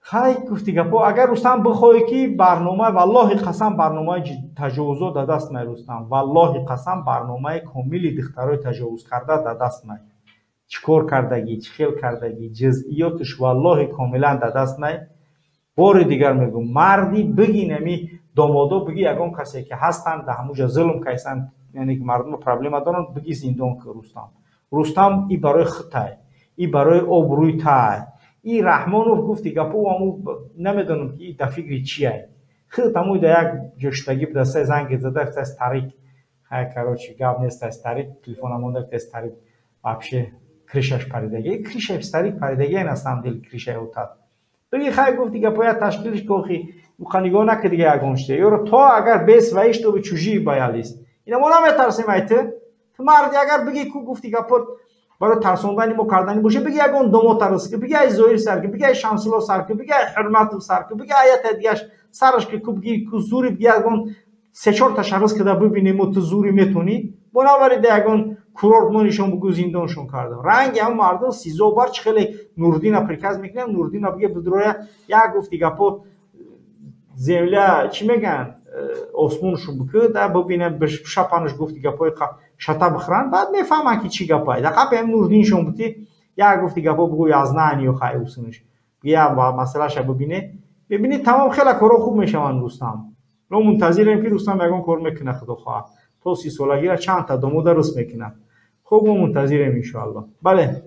Хай, гуфти гапо, агар Рустам бихоҳӣ, ки барнома, валлоҳи қасам, барномаи таҷовузот да даст май, Рустам, валлоҳи қасам, барномаи комили духтарои таҷовузкарда да даст май, чӣ кор кардагӣ, чӣ хел кардагӣ, ҷузъиётш валлоҳи комилан да даст май. Бори дигар мегӯм, марди бигин, ами домодо биги, ягон касе ки ҳастанд, да ҳамуҷа зулм кайсанд, яъне ки мардумо проблема доранд, биги зиндон ки. Рустам, Рустам, и барои худтай, и барои обрӯи тай. И Раҳмонов, гуфти гапо, аму намедонам, ки да фикри чиай. Худ ҳамуи да як ҷоштагӣ дастай занге зада, гуфта: «Старик, хай, короче, гап нест, старик». Телефона монда, гуфта: «Старик, вообще крыша ш паридаги, крыша и старик паридаги на самом деле, крыша и отат». Биги, хай, гуфти гапо, я ташкилиш кохи уқа нигоҳ нака дига, ягон чизе ёро то агар без свои, чтобы чужие боялись. Ина мо наметарсем ай ту. Ту марди, агар биги ку, гуфти гапо, барои тарсондани мо кардани боша, биги ягон домота рис ки, биги ай Зоир сар ки, биги ай Шамсулло сар ки, биги ай Ҳурматов сар ки, биги аята дигаш сараш ки ку, биги ку зури, биги ягон се-чорта шахс кида бибинем мо, ту зури метонӣ. Бо навари да ягон курорт мо нишон бугӯ, зиндоншон кардам. Ранги ҳам мардум СИЗО бар, чӣ хеле Нурдина приказ мекунем, Нурдина биге бидроя, як, гуфти гапо, земля, чӣ мегӯянд, осмоншон бикӯ да бибинем, шапанаш, гуфти гапои, шата бихӯранд, баъд мефаҳманд, ки чӣ гапай. Да қапи ҳам Нурдиншон бутӣ, як, гуфти гапо, бугӯ язнаниё, хай, усунш я масъалаша бибине, мебинӣ, тамом, хеле корҳо хуб мешаванд. Рустам, мо мунтазирем, ки Рустам ягон кор мекунад, худо хоҳад, то 30 солагира чандта домода рӯст мекунад. Хуб, мо мунтазирем, иншоалло, бале.